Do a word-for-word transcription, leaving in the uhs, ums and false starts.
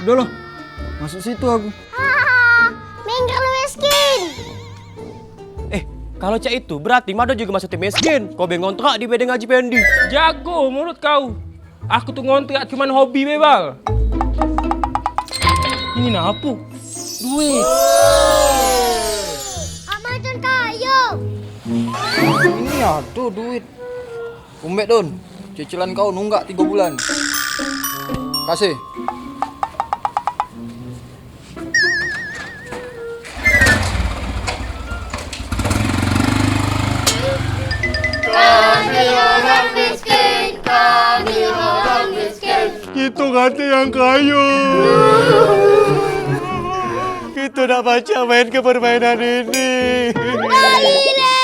Udah lah, masuk situ aku. Hahaha, minggat lu miskin. Eh, kalau cak itu berarti Mado juga masuk tim miskin. Kau be ngontrak di bedeng Haji Pendi. Jago mulut kau. Aku tu ngontrak cuman hobi be, Bal. Ini napu? Duit. Amal John kayo. Ini ada duit. Umbek Don, cicilan kau nunggak tiga bulan. Kasih. Kami orang miskin, kami orang miskin. Kita kata yang kaya. Kita nak pacak main ke permainan ini. Kali le.